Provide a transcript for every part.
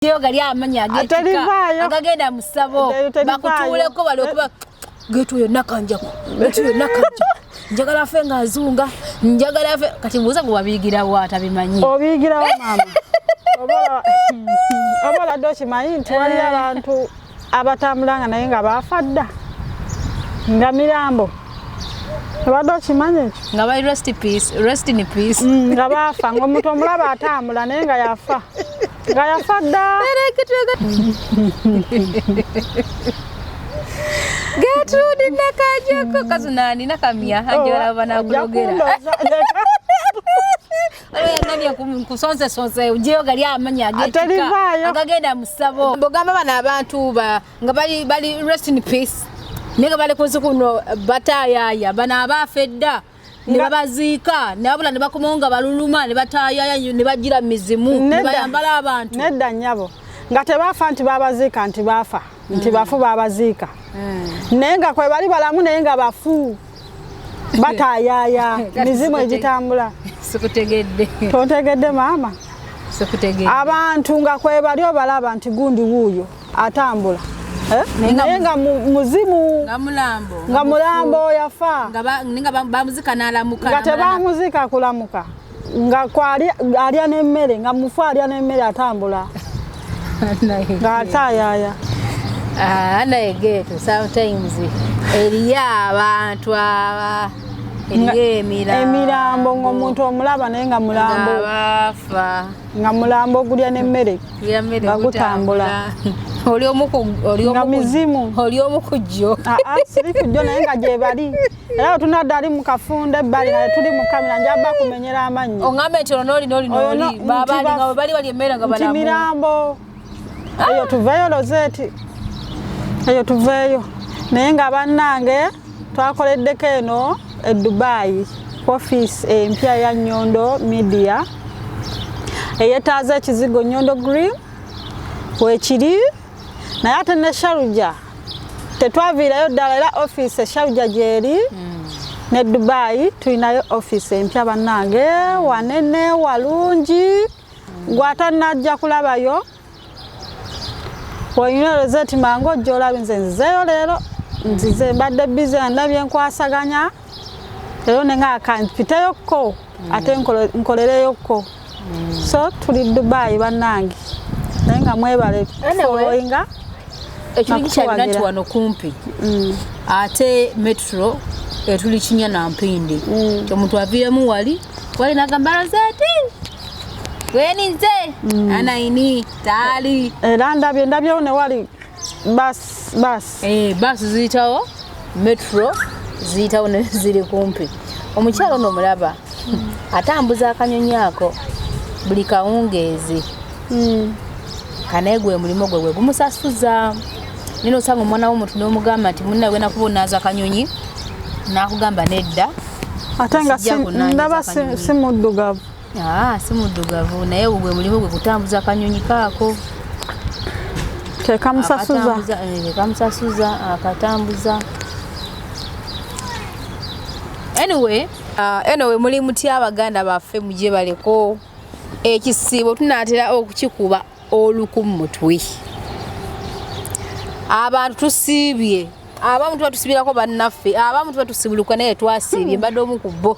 Gali amannya ag'ekika Terivaayo. Agagenda mu ssabo. Terivaayo. Bakutuuleko balyoke getu oyo Nakanjako, getu oyo Nakanjako, njagala afe nga azunga, njagala afe. Kati mbuuza, gwe wabiigirawo atabimanyi? Obiyigirawo, maama. Oba oladde okimanyi nti waliyo abantu abatambulanga naye nga baafa dda, nga mirambo? Obadde okimanyi ekyo? Nga bali rest peace, rest in peace. Nga baafa, ngaomuntu omulaba atambula naye nga yafa, nga yafa dda. Gertrude Nakanjako kazunani nakamya anjagala banakulogera. Yangambye nkusonsesonse ojeyo gali amannya ag'ekika Terivaayo. Agagenda mu ssabo. Bogamba bano abantu ba nga bali rest in peace naye nga bali ku nsi kuno bataayaaya, bano abaafa edda ne babaziika ne babula ne bakomawo nga baluluma ne bataayaaya ne bagira mu mizimu ne Nedda. bayambala abantu. Nedda nnyabo, nga tebafa nti babaziika nti baafa nti bafu babaziika, naye nga kwe bali balamu, naye nga bafu bataayaaya, mizimu egitambula. Sikutegedde. Tontegedde, maama? Sikutegedde. Abantu nga kwe bali obalaba nti gundi wuuyo atambula. Eh? Naye nga Naye nga muzimu. Nga mulambo. Nga mulambo, yafa. Nga naye nga bamuzika n'alamuka. Nga tebamuzika kulamuka, nga kwali alya n'emmere, nga mufu alya n'emmere, atambula ng'ataayaaya. Ah, naye geetu sometimes eriyo abantu aba eriyo emirambo. Emirambo ng'omuntu omulaba naye nga mulambo. Nga baafa. Nga mulambo ogulya n'emmere. Lya mmere. Nga gutambula. Oli omu oli Nga mizimu. Oli omu ku jjo. Aa, siri kujjo, naye nga gye bali. Era wetunadde ali mu kafunda ebbali nga tuli mu kamera, njaba kumenyera amannyo. Oŋŋambe nti ono n'oli n'oli Oyo n'oli babaali nti nga bwe bali bali emmere nga nti balamu. Mirambo eyo tuveeyo, Rosette, eyo tuveeyo. Naye nga bannange, twakoleddeko eno e Dubai, ofiisi empya ya Nyondo Media eyetaaza ekizigo Nyondo Green wekiri, naye ate ne Sharjah tetwaviirayo ddala, era ofiisi e Sharjah gyeri ne Dubai tulinayo ofiisi empya. Bannange, wanene walungi, gwatanajja kulabayo olina Rosette, mangu ojja olabe. Nze nzizeeyo leero, nzize mbadde busy, ndabye nkwasaganya leero nenga kampiteyokko ate nkolereyokko. So tuli Dubai, bannange, naye nga mwebale Anyway. followinga. Ekirungi kyabina nti Nakutuwagira. wano kumpi, ate metro etuli kinya na mpindi. Ti omuntu aviiremu wali wali nagamba, "Rosette, weninze anaini taali." Era ndabyewo ne wali bus. Eh, baasi ziyitawo, metro ziyitawo, ne ziri kumpi. Omukyalo ono omulaba atambuza akanyonyi ako buli kawungeezi. Kanaye gwe mulimu gwe gwe gumusasuza. Nina osanga omwana w'omuntu n'omugamba nti munna genda kuba onaaza akanyonyi, n'akugamba nedda. Ate nga Sijja kunaanyiza ndaba kanyonyi. Si muddugavu. Ah, si muddugavu, naye gwe mulimu gwe kutambuza akanyonyi kaako. Tekamusasuza. Akatambuza, eh, akatambuza. Anyway, anyway, muli mutya abaganda baffe? Mujye baleko ekisiibo tunaatera okukikuba oluku mu mutwe. Abantu tusiibye, abamu tuba tusibirako bannaffe, abamu tuba tusibuluka, naye twasiibye. Mbadde omu ku bo.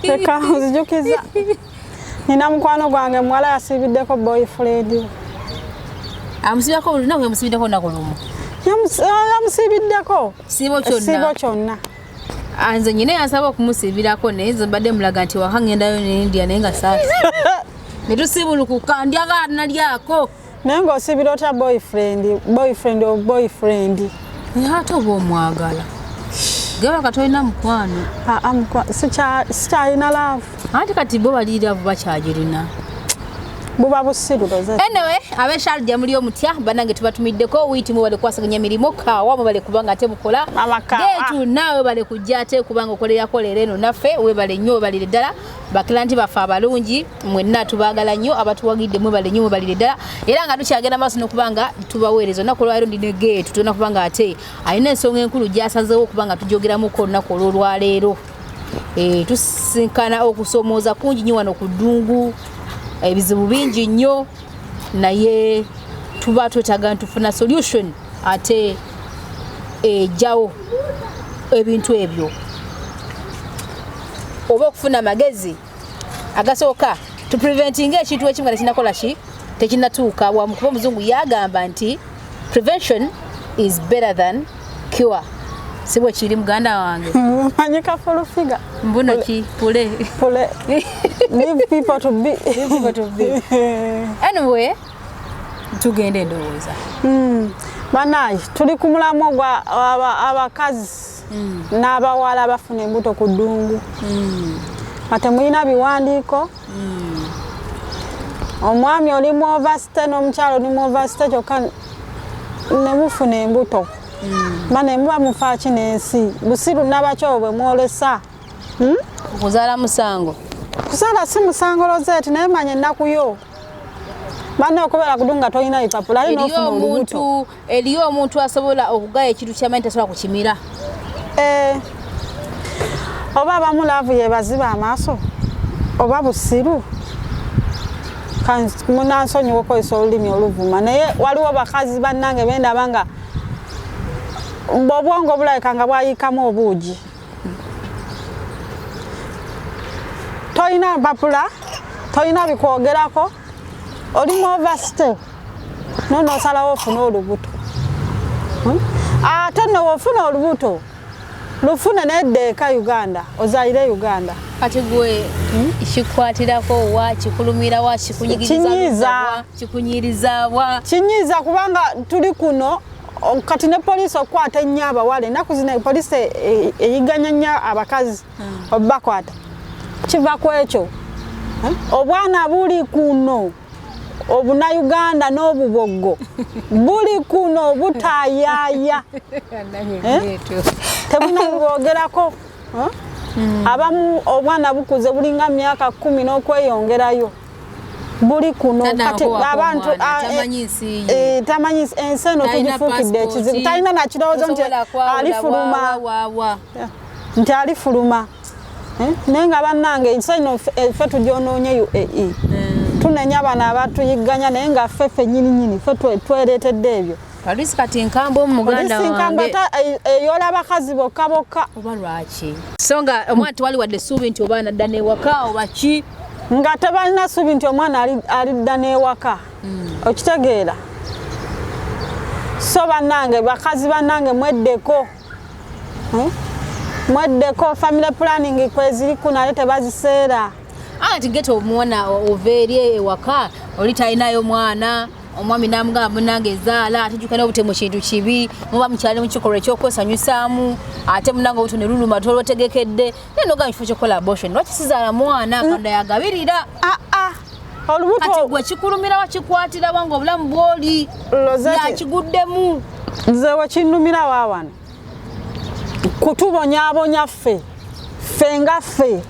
Leka nzijukiza, nina mukwano gwange muwala yasiibiddeko boyfriend we. Amusibirako buli lunaku? Yamusibiddeko olunaku lumu. Yamusiibiddeko Kisiibo ekisiibo kyonna? Kyonna. Ah, nze nyina yansaba okumusiibirako, naye nze mbadde mulaga nti waka ngendayo ne India, naye nga saasi ne tusibulukuka ndyaga nalyako. Naye ng'osiibira otya boyfriend, boyfriend o boyfriend? Naye ate oba omwagala gaba tolina mukwano. Ah, ah, sikyalina love. Anti kati bo baliravu bakyagirina. Buba busiru, Rosette. Anyway, ab'e Sharjah muli omutya bannange? Tubatumiddeko wiiti, mubale kwasaganya emirimu kaawa, mubale kubanga ate mukola. Mama kaawa. Geetu naawe bale kujja ate kubanga okolerako leero eno naffe, webale nnyo, webalire ddala. Bakilanti baffe abalungi mwenna tubaagala nnyo, abatuwagidde mwebale nnyo, mwebalire ddala. Era nga tukyagenda maaso n'okuba nga tubaweereza olunaku olwaleero, ndi ne Geetu, tulina kuba nga ate alina ensonga enkulu gy'asazeewo okuba nga tujogeramuko olunaku olw'olwaleero. Eh, tusisinkana okusoomooza kungi nnyo wano ku ddungu, ebizibu bingi nnyo. Naye tuba twetaaga ntufuna solution ate ejjawo ebintu ebyo, oba okufuna amagezi agasooka tupreventinga ekintu ekimu nga tekinakola ki, tekinatuuka wamu, kuba omuzungu yagamba nti prevention is better than cure. Si bwe kiri, muganda wange? Manyika full figure. Mbuno ki pule. Pule, leave people to be. People to be. Anyway, tugende endowooza. Banaye, tuli ku mulamu gwa abakazi n'abawala abafuna embuto ku ddungu nga temulina biwandiiko. Omwami oli mu overstay n'omukyala oli mu overstay, kyokka ne mufuna embuto. Bane, muba mufaaki n'ensi? Busiru nabaki obwo bwe mwolesa? Okuzaala musango? Kuzaala si musango, Rosette, naye manya ennaku yo. Banne, okubeera ku ddungu nga tolina bipapula ali Eriyo n'ofuna olubuto. omuntu, eriyo omuntu asobola okugaya ekintu kyamanyi tasobola kukimira. Eh, oba abamu love yebaziba amaaso oba busiru. Munansonyiwa okukozesa olulimi oluvuma, naye waliwo bakazi bannange bendaba nga obwongo bulabika nga bwayiikamu obuugi. Tolina mpapula, tolina bikwogerako, oli mu overstay, nonosalawo ofune olubuto. Ate nno wofuna olubuto, lufune nedda eka Uganda, ozalire Uganda. Kati gwe kikwatirako wa, kikulumira wa, kikunyigiriza? Kinyiiza. Wa, kikunyiriza wa? Kinyiiza kubanga tuli kuno kati ne poliisi okukwata ennyo abawala ennaku zino, poliisi eyiganya nnyo abakazi obakwata, kiva ku ekyo. Eh? Obwana buli kuno obunayuganda n'obuboggo buli kuno butayaaya. Eh? Tebunabwogerako. Eh? Abamu obwana bukuze, bulinga myaka 10 n'okweyongerayo, buli kuno. Kati abantu tamanyi nsi ye. Eh, tamanyi ensi eno. Talina Tugifuukidde passport, ekizibu. Talina nakirowoozo nti tosobola kwawula alifuluma. wa, wa. Nti alifuluma. Eh, naye nga bannange, ensi eno ffe tugyonoonye. UAE tunenya bano abatuyigganya, naye nga ffe ffennyini nyini ffe twereetedde ebyo. Polisi kati nkambwe omu, muganda Polisi nkambwe. wange. Ate eyola abakazi bokka bokka. Oba lwaki? So nga omwana tewali wadde essuubi nti oba nadda newaka oba ki? Nga tebalina ssuubi nti omwana alidda n'ewaka, okitegeera? So bannange, bakazi bannange, mweddeko. Eh? Mweddeko, family planning kweziri kuno, ate tebaziseera. Anti geta omwana ova eri ewaka, oli talinayo mwana, omwami namugamba munange ezaala, ate jjuka n'obutemu kintu kibi, muba mukyali mu kikolwa ekyokwesanyusaamu, ate munange obuto ne luluma tolwetegekedde, naye nogamba kifo kyokukola abortion, lwaki sizaala mwana? Katonda yagabirira. Ah, ah, olubuto. Kati gwe kikulumirawa, kikwatirawa nga obulamu bwoli Rosette, yakiguddemu? Nze wekinnumira wa wano kutubonyaabonya ffe, ffe nga ffe,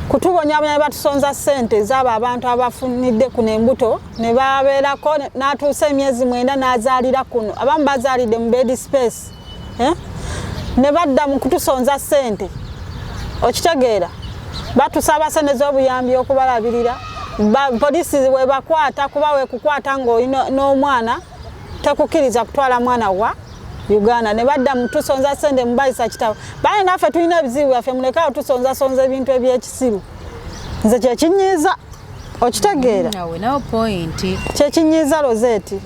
kutubonyaabonya ne batusonza ssente ez'abo abantu abafunidde kuno embuto ne babeerako n'atuusa emyezi 9 n'azaalira kuno. Abamu bazaalidde mu bed space, eh? Ne badda mu kutusonza ssente, okitegeera? Batusaba ssente z'obuyambi okubalabirira. Poliisi webakwata, kuba wekukwata ng'oli n'omwana tekukkiriza kutwala mwana wa Uganda, ne badda mu tusonza ssente. Mubayisa kitabo bane, naffe tulina ebizibu byaffe, mulekawo tusonzasonza ebintu ebyekisiru. Nze kyekinyiiza, okitegeera? Awe nawo point. Kyekinyiiza, Rosette,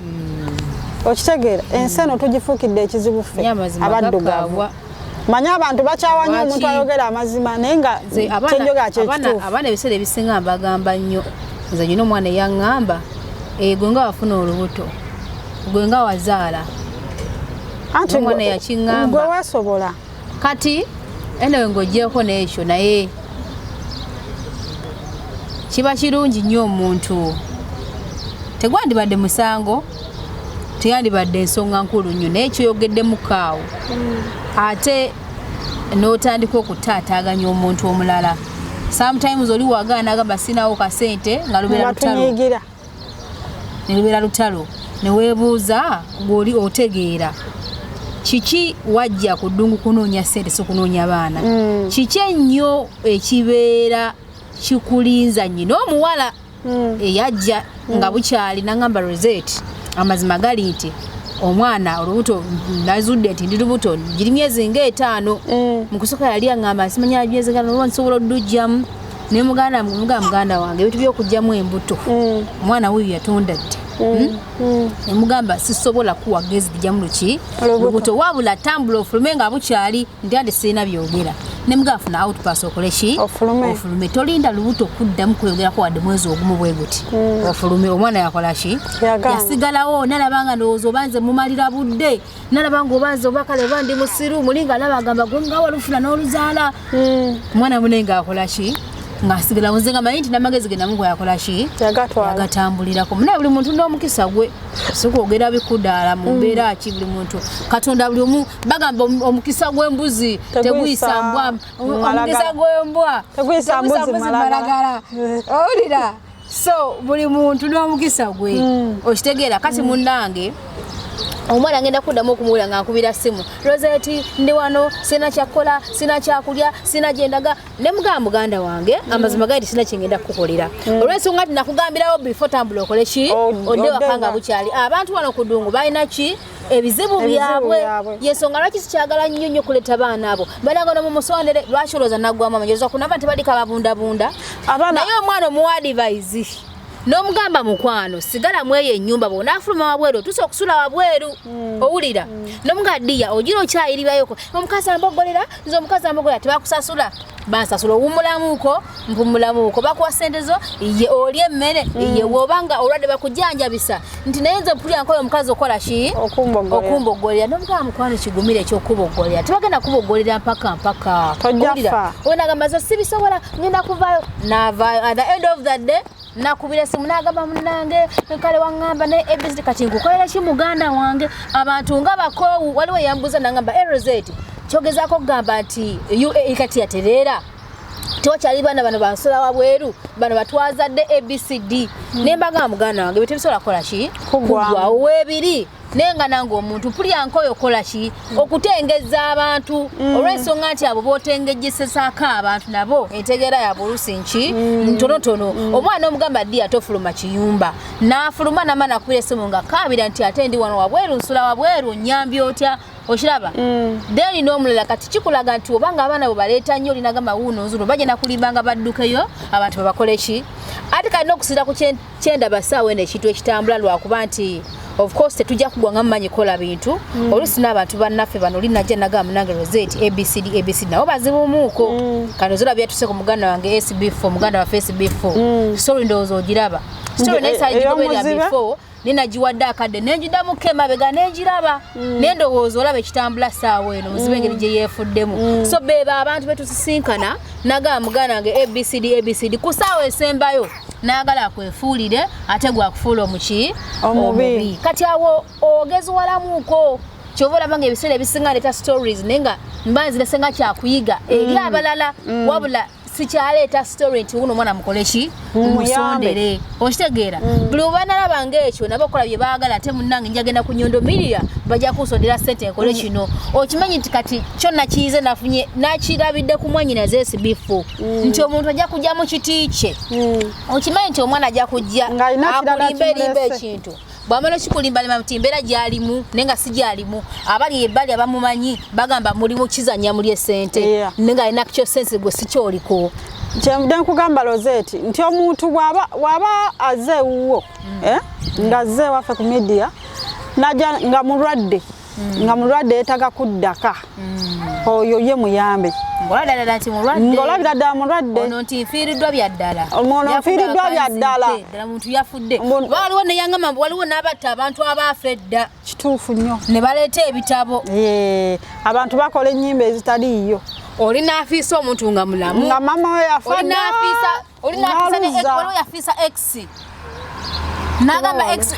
okitegeera? Ensi eno tugifuukidde ekizibu ffe Naye amazima abaddugavu. gakaabwa. Manyi abantu bakyawa nnyo omuntu Lwaki? ayogera amazima, naye nga Nze kyenjogera kyekituufu. Abaana ebiseera ebisinga mbagamba nnyo. Nze nyina omwana eyaŋŋamba, "Eh, gwe nga wafuna olubuto, gwe nga wazaala." Anti Omwana yakiŋŋamba. Gwe weesobola. Kati anyway, ng'oggyeko n'ekyo, naye kiba kirungi nnyo omuntu, tegwandibadde musango, teyandibadde ensonga nkulu nnyo, naye kyoyogeddemu kaawo ate n'otandika okutaataaganya omuntu omulala. Sometimes oli wagaana agamba sinawo kasente, nga lubeera lutalo. Batunyiigira. Ne lubeera lutalo, ne weebuuza gw'oli otegeera kiki wajja ku ddungu kunoonya ssente, si kunoonya baana. Kiki ennyo ekibeera kikulinza nnyina omuwala? Eyajja nga bukyali nangamba, "Rosette, amazima gali nti omwana olubuto nazudde nti ndi lubuto, giri myezi nga 5." Mu kusooka yali aŋŋamba, "Simanya myezi nga oba nsobola oddujjamu." Ne muganda, mugamba, "Muganda wange, ebintu by'okugjamu embuto, omwana wuyu yatonda dda." Nemugamba, "Sisobola kuwa gezi lijjamu luki?" Olubuto. Lubuto. "Wabula tambula ofulume nga bukyali." Nti ate sirina byogera. Nemugamba, "Funa outpass, okole ki?" Ofulume. Ofulume, tolinda lubuto kuddamu kweyogerako wadde mwezi ogumu bwe guti, ofulume. Omwana yakola ki? Yagaana. Yasigalawo. Nalaba nga ndowooza oba nze mumalira budde, nalaba nga oba nze oba kale oba ndi musiru muli, nga alaba agamba, "Gwe nga walufuna n'oluzaala." Omwana mune ngaakola ki? Ng'asigalawo. Nze nga manyi nti n'amagezi ge namuwa yakola ki? Yagatwala. Yagatambulirako. Munaye buli muntu n'omukisa gwe, sikwogera bikudaala mu mbeera ki. Buli muntu Katonda, buli omu bagamba omukisa gw'embuzi Teguyisa teguyisa mbwa. malagala. Omukisa gw'embwa Teguyisa mbuzi malagala. Owulira? So buli muntu n'omukisa gwe, okitegeera? Kati munnange, omwana ngenda kuddamu okumuwulira nga nkubira simu, "Rosette, ndi wano, sina kyakukola, sina kyakulya, sina gyendaga." Ne mugamba, "Muganda wange, amazima gali sina kyengenda kukukolera, olw'ensonga nti nakugambirawo before, tambula okole ki? Odde waka nga bukyali." Abantu wano ku ddungu balina ki? Ebizibu Ebizibu byabwe. byabwe. Yensonga lwaki sikyagala nnyo nnyo kuleeta baana abo. Bananga no mumusondere. Lwaki olowooza naggwamu amanyi? Kunaba tebaliko ababundabunda. Naye omwana omuwa advice n'omugamba, "Mukwano, sigala mweyo ennyumba, bw'onaafuluma wabweru otuuse okusula wabweru." Owulira? N'omugamba, "Ddiya ogira okyayiribayoko." "Omukazi ambogolera nze, omukazi ambogolera." "Tebakusasula?" "Bansasula." "Owummulamuuko?" "Mpumulamuuko." "Bakuwa ssente zo?" "Ye." "Oli emmere?" "Ye." "Bw'obanga olwadde bakujjanjabisa?" Nti, "Naye nze mpulira nkoyo omukazi okola ki?" Okumbogolera. Okumbogolera. N'omugamba, "Mukwano, kigumire ekyokubogolera, tebagenda kubogolera mpaka mpaka." Tojja Owulira? fa. Onagamba, "Nze sibisobola, ngenda kuvaayo." Naavaayo. At the end of the day nakubira esimu nagamba, "Munange, kale waŋŋamba naye abc, kati nkukolera ki muganda wange?" Abantu nga bakoowu. Waliwo eyambuuza nagamba, "Rosette, kyogezaako okugamba nti UAE kati yatereera, tewakyali baana bano bansula wabweru, bano batwazadde ABCD?" Naye mbagamba, "Muganda wange, bye tebisobola kukola ki?" Kuggwawo. Kuggwawo weebiri. Naye nga nange omuntu mpulira nkoyo okola ki? Okutengeza abantu, olw'ensonga nti abo b'otengejesesaako abantu nabo entegeera yaabwe oluusi nki ntonotono. Omwana omugamba, "Ddiya, tofuluma kiyumba," n'afuluma, namana akubira esimu nga kaabira nti, "Ate ndi wano wabweru, nsula wabweru, nyambi otya?" Okiraba? Then n'omulala kati kikulaga nti obanga abaana bwe baleeta nnyo, olinagamba, "Wuuno nzuno," bagenda kulimbanga baddukeyo, abantu babakole ki? Ate kalina okusinza ku kyendaba saawa eno, ekintu ekitambula, lwakuba nti of course tetujja kugwa nga mumanyi kola bintu. Oluusi n'abantu bannaffe bano, oli najja nagamba, "Munange Rosette, ABCD ABCD," nabo bazibumuuko. Kati ozola byatuse ku muganda wange SB4, muganda waffe SB4, story ndowooza ogiraba story, naye saligigoberera Ey'omuzibe? before, naye nagiwadde akadde nengidamuko emabega nengiraba, naye ndowooza olaba ekitambula saawa eno, muzibe engeri gye yeefuddemu. So beba abantu betusisinkana nagamba, "Muganda wange, ABCD ABCD," ku saawa esembayo nayagala akwefuulire, ate gwakufuula omuki? Omubi. Kati awo ogeziwalamuuko. Kyova olaba nga ebiseera ebisinga leeta stories, naye nga mba nzirese nga kyakuyiga eri abalala, wabula sikyaleeta story nti wuno omwana mukole ki? Mumusondere. Okitegeera? Buli obanalaba ngaekyo nabo okola bye baagala. Ate munnange njagenda ku Nyondo Miria, bajja kunsondera sente nkole kino. Okimanyi nti kati kyo nakiyize, nafunye nakirabidde ku mwanyinaze SB4, nti omuntu ajja kujja mu kiti kye. Okimanyi nti omwana ajja kujja Ng'alina kirala akulimba erimba kimulese. ekintu, bwamala okikulimbalima nti embeera gyalimu naye nga si gyalimu, abali ebbali abamumanyi bagamba mulimu kizanya muli esente, naye nga alina kyo sense, gwe si kyoliko. Kyenvudde nkugamba Rosette nti omuntu bw'aba azze ewuwo, ng'azze ewaffe ku media, najja nga mulwadde yeetaga kuddaka, oyo ye muyambe. Ng'olabira nti mulwadde. Ng'olabira ddala mulwadde. Ono nti nfiiriddwa bya ddala. Ono nfiiriddwa bya ddala. Ddala muntu yafudde. Waliwo neyangamba mbu waliwo n'abatta abantu abaafa edda. Kituufu nnyo. Ne baleeta ebitabo. Abantu bakola ennyimba ezitaliiyo. Oli n'afiisa omuntu nga mulamu. Nga mama we yafa oli dda, n'afiisa, oli n'afiisa ne n'aluza. Waliwo yafiisa ex n'agamba ex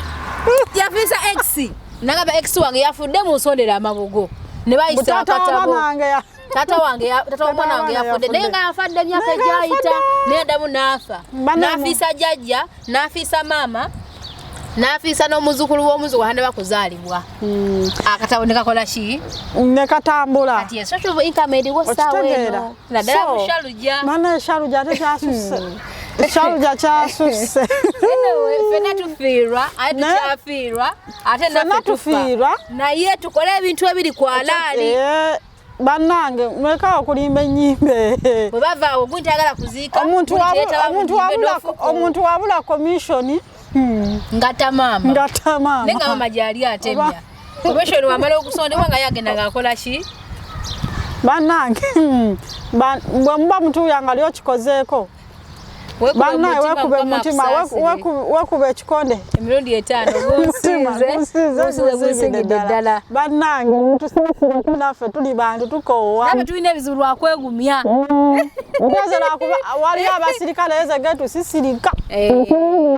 yafiisa, ex n'agamba, "Ex wange yafudde, munsondera amabugo," ne bayisa Taata akatabo. w'abaana wange Taata wange taata w'omwana wange Taata yafudde, naye nga yafadde emyaka Naye nga egyayita, yafadde. naye addamu n'afa. N'afiisa jjajja, n'afiisa maama, n'afiisa n'omuzukulu w'omuzukulu hanaba kuzaalibwa. Akatabo ne kakola ki? Ne katambula. Kati source of income eriwo ssaawa Okitegeera? eno, naddala So, mu Sharjah. Mana Sharjah ate kyasusse. Kyaluja kyasusse. Anyway, ffenna tufiirwa, ate tukyafiirwa, ate naffe tufa, naye tukole ebintu ebiri ku alaali. Bannange mulekawo okulimba ennyimbe. Bwe bava awo gundi tayagala kuziika, omuntu wabula commission ngatta maama, ngatta maama, naye nga maama gyali atemya commission wamala okusondebwa nga yagenda ng'akola ki? Bannange bwe muba mutuuya nga lyokikozeeko, bannange weekube mutima, weekube ekikonde emirundi 5, gunsinze gunsingidde ddala. Bannange mutusaasire, naffe tuli bantu tukoowa, naffe tulina ebizibu lwakwegumya. Nkoze lwakuba waliyo abasirikale eze getusisirika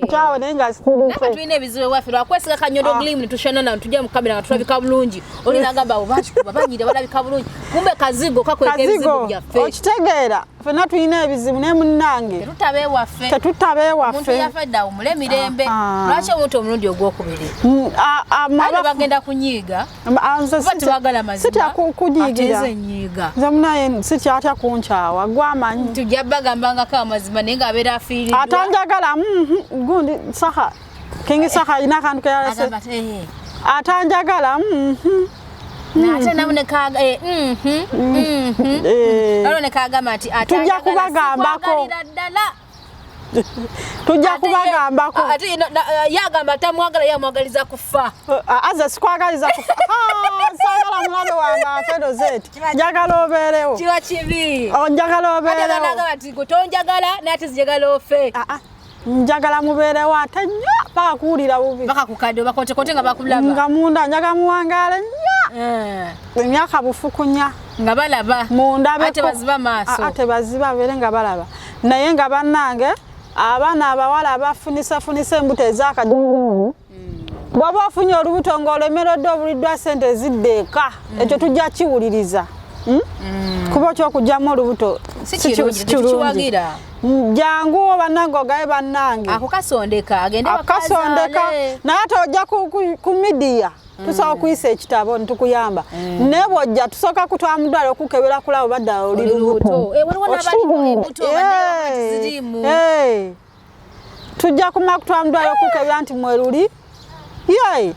kyawe, naye nga naffe tulina ebizibu ewaffe lwakwesiga kanyondo glimu netushanana tujja mu kamera nga tulabika bulungi, oli nagamba abo bakikuba banyira balabika bulungi, kumbe kazigo kakweka ebizibu byaffe. Okitegeera, ffenna tulina ebizibu naye munnange tetutaba ewaffe, tetutaba ewaffe. Omuntu yafa dda awummule mirembe. Lwaki omuntu omulundi ogwokubiri? Ate bagenda kunyiiga, kuba tebagala mazima. Sitya kunyiigira. Ate nze nyiiga. Nze munaye sikyatya kunkyawa, gwamanyi. Tujja bagambangako amazima naye ng'abeera afiiriddwa. Ate njagala gundi Saha, King Saha alina akantu ke yalese. Ate njagala ate namu ne kaga ne kagamba nti tujja kubagambako, tujja kubagambako. Ate yagamba tamwagala, yamwagaliza kufa. Aze sikwagaliza kufa. Saagala mulabe wange afe Rosette, njagala obeerewo. Kiba kibi. Njagala obeerewo. Ate nti gwe tonjagala naye ate njagala ofe. Njagala mubeerewo ate nnyo paka kuwulira bubi, paka kukadde bakotekote nga bakulaba nga munda njagala muwangaale nnyo emyaka bufukunya nga balaba mundabeko, ate baziba maaso, ate baziba babeere nga balaba. Naye nga bannange abaana abawala abafunisafunisa embuto ez'akajanja, bw'oba ofunye olubuto ng'olemereddwa obuliddwa ssente ezidda eka, ekyo tujja kiwuliriza. Kuba okyokugyamu olubuto si kirungi, tetukiwagira. Jangu bannange ogaye bannange ako kasondeka, agende akasondeka, naye ate ojja ku midiya tusobola okuyisa ekitabo netukuyamba, naye bw'ojja tusooka kutwala mu ddwaliro okukebera kulaba oba ddala oli lubuto. Tujja kumala kutwala mu ddwaliro okukebera nti mweruli. Yee,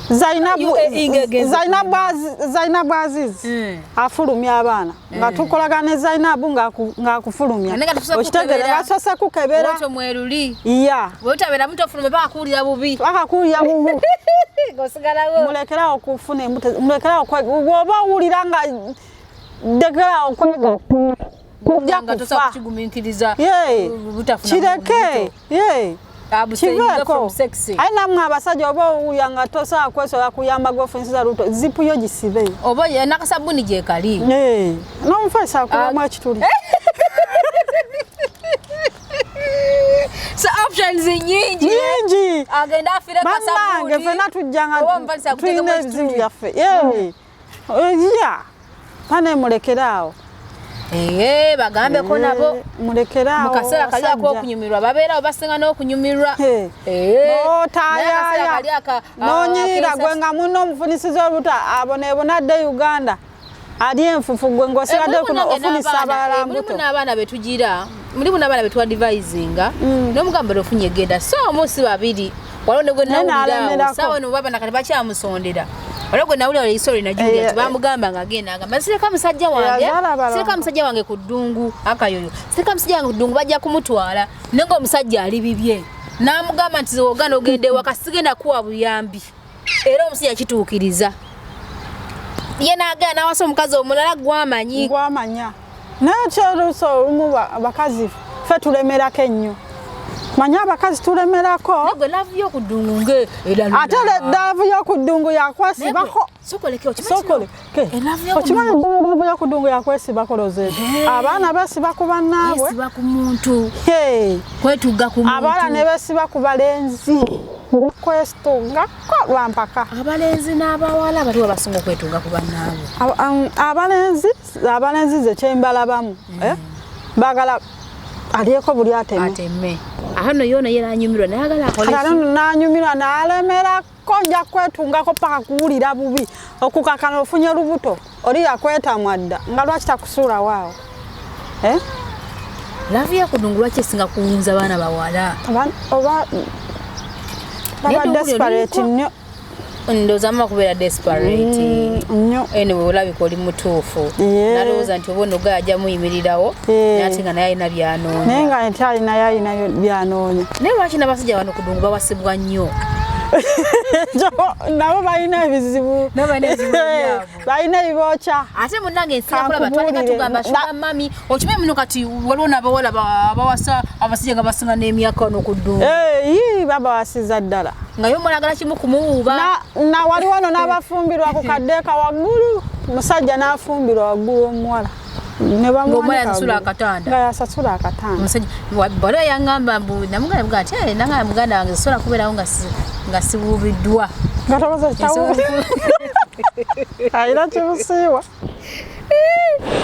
Zainabu Aziz afulumya abaana nga tukolagana ne Zainabu ng'akufulumya, okitegeera, nga tusoose kukebera ya bw'otabeera mutofulumya paka kuwulira bubi, paka kuwulira bubi. Mulekerawo okufuna embuto, mulekerawo bw'oba owulira nga ndekerawo okwegatta, kujja kufa kireke. Kiveeko. Aye nammwe abasajja oba owulira nga tosobola kwesobola kuyamba gw'ofunisiza lubuto, zipu yo gisibe oba n'akasabbuuni gyekali n'omufaisa akubamu ekituli. So options nyingi nyingi, agenda afire kasabbuuni. Bannange ffenna tujja nga tulina ebizibu byaffe. Bane mulekeraawo. Bagambeko nabo mulekeraawo. Mu kaseera kali ak'okunyumirwa babeerawo basinga n'okunyumirwa. N'otaayaya n'onyiira gwe nga munno omufunisiza olubuto aboneebona adde Uganda ali enfufu, gwe ng'osigadde kuno ofunisa abalala mbuto. Mulimu n'abaana be tugira, mulimu n'abaana be tuadvisinga n'omugamba ofunye genda, so omu si babiri. Waliwo ne gwe nawulira saawa eno baba nakati bakyamusondera. Waliwo gwe nawulira eisolo najulia nti bamugamba ng'agenda agamba sireka musajja wange, sireka musajja wange ku ddungu akayoyo, sireka musajja wange ku ddungu bajja kumutwala, naye ng'omusajja ali bibye. N'amugamba nti w'ogaana ogenda ewaka sigenda kuwa buyambi, era omusajja kituukiriza. Ye n'agenda n'awasa omukazi omulala gwamanyi. Gwamanya. Naye kyoluusi olumu abakazi ffe tulemerako ennyo. Manya abakazi tulemerako. Nagwe laavu y'okuddungu nge eralula. Ate laavu y'okuddungu yakwesibako. Sokoleke okimanyi laavu y'okuddungu yakwesibako Rosette. Abaana beesiba ku bannaabwe. Beesiba ku muntu. Kwetuga ku muntu. Abaana ne beesiba ku balenzi. Kwesitungako lwampaka. Abalenzi n'abawala baliwo basinga okwetunga ku bannaabwe. Abalenzi ze kyembalabamu. Baagala alyeko buli ateme. Ahano yona yera anyumirwa nayagala akole ki? Kale nanyumirwa n'alemerako nja kwetungako paka kuwulira bubi okukakana ofunye lubuto oli yakwetamwa dda nga lwaki takusuula waawo. Love ya kudungu lwaki esinga kuwunza baana bawala? Oba Naye baba eddungu lyo desperate liriko- nnyo. Ndowooza mama kubeera desperate. Nnyo. Anyway, olabika oli mutuufu. Nalowooza nti oba ono ga ajja muyimirirawo, naye ate nga naye alina byanoonya. Naye nga nti alinayo, alinayo byanoonya. Naye lwaki n'abasajja bano kudungu bawasibwa nnyo? Nabo balina ebizibu. Nabo balina ebizibu byabwe. Balina ebibookya. Ate munnange ensi yakulaba twaleka Kankubuulire. tugamba sugar mummy, okimanyi muno kati waliwo n'abawala abawasa abasajja nga basinga n'emyaka wano ku ddungu. Eh, yii, babawasiza ddala. Nga yo omulagala kimu kumuwuuba. Na waliwo no n'abafumbirwa ku kaddeeka waggulu, musajja n'afumbirwa waggulu omuwala ne bamuwanika Ng'omuwala yasasula waggulu. akatanda. Nga yasasula akatanda. Omusajja waliwo yaŋŋamba mbu namuganda mugaa nti, "Eh, nangamba muganda wange sobola kubeerawo nga siwuubiddwa." Nga tobaza kitawu alina kimusiiwa.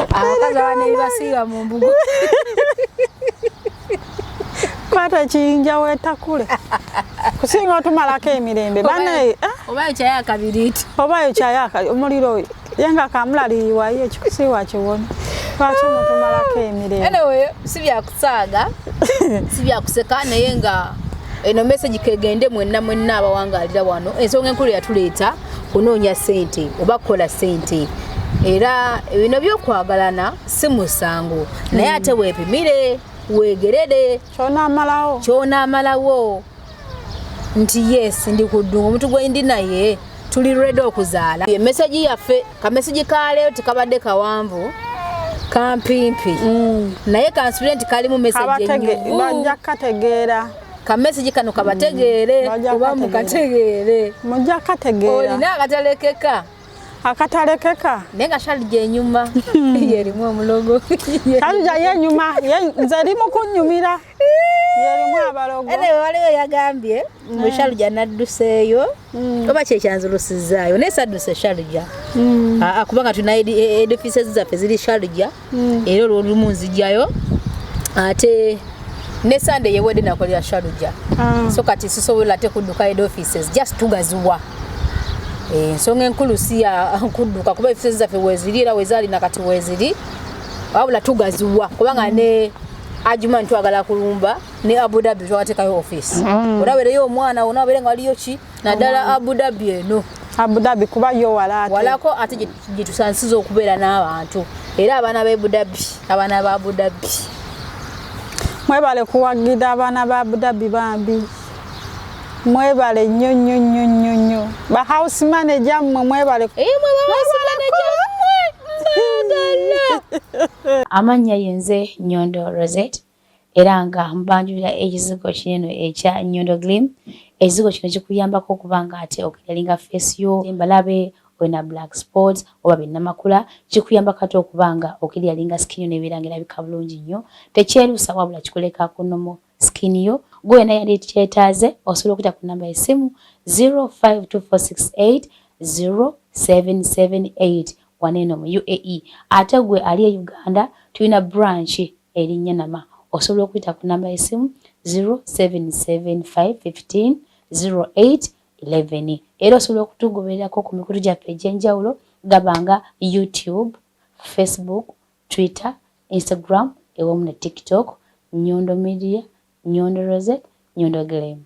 Abakazi abaana ebibasiiba mu mbugo. Kwata ekiyinja weetakule kusinga otumalako emirembe banaye, ah, Oba ekyayo akabiriiti. Oba ekyayo omuliro ye nga kamulaliyiwayo ekikusiiwa kiwone, lwaki mutumalako emirembe? Anyway, si byakusaaga, si byakuseka, naye nga eno message kegende mwenna mwenna abawangaalira wano. Ensonga enkulu yatuleeta kunoonya ssente oba kukola ssente, era bino byokwagalana si musango, naye ate weepimire, weegerere. Kyonaamalawo. Kyonaamalawo nti yes, ndi ku ddungu, omuntu gwe ndi naye tuli ready okuzaala. Emessage yaffe, kamessage ka leero tekabadde kawanvu, kampimpi, naye kansubire nti kalimu message ennyuvu. Bajja kukategeera. Kamessage kano kabategeere. Bajja Oba kukategeera. mukategeere. Mujja kukategeera. Olina akatalekeka? Akatalekeka. Naye nga Sharjah enyuma yerimu omulogo. Sharjah yenyuma, nze erimu kunnyumira, yerimu abalogo. Anyway, waliwo yagambye mbu Sharjah nadduseeyo, oba kyekyanzulusizaayo, naye sadduse Sharjah. Aa, kubanga tulina edifices zaffe ziri Sharjah, era olwolumu nzijjayo, ate ne Sunday yewedde nakolera Sharjah. So kati sisobola ate kudduka head offices, just tugaziwa. Ensonga enkulu si ya kudduka, kuba offices zaffe weziri era wezaali nakati weziri, wabula tugaziwa kubanga ne Ajman twagala kulumba, ne Abu Dhabi twagateekayo office. Olabeereyo omwana onaabeere nga waliyo ki, naddala Abu Dhabi eno. Abu Dhabi kuba yo wala ate. Walako ate gye tusansiza okubeera n'abantu, era abaana b'e Dhabi, abaana ba Abu Dhabi. Mwebale kuwagira abaana ba Abu Dhabi, bambi mwebale nnyo nnyo nnyo nnyo nnyo. Ba house manager mmwe mwebale. Mwe ba house manager mmwe mbaagala. Amannya yenze Nyondo Rosette, era nga mbanjulira ekizigo kinene ekya Nyondo Glim. Ekizigo kino kikuyambako okuba nga ate oclearinga face yo, embalabe, olina black spots oba binnamakula, kikuyambako ate okuba nga oclearinga skin yo nebeera nga erabika bulungi nnyo. Tekyerusa, wabula kikuleka ku normal skin yo. Gwe yena yali kyetaaze, osobola okuyita ku namba y'essimu 052468 0778 waneeno mu UAE. Ate gwe ali e Uganda, tulina branch eri Nyanama, osobola okuyita ku namba y'essimu 0775 15 08 11. Era osobola okutugobererako ku mikutu gyaffe egy'enjawulo, gabanga YouTube, Facebook, Twitter, Instagram ewamu ne TikTok, Nyondo Media, Nyondo Rosette, Nyondo Glam.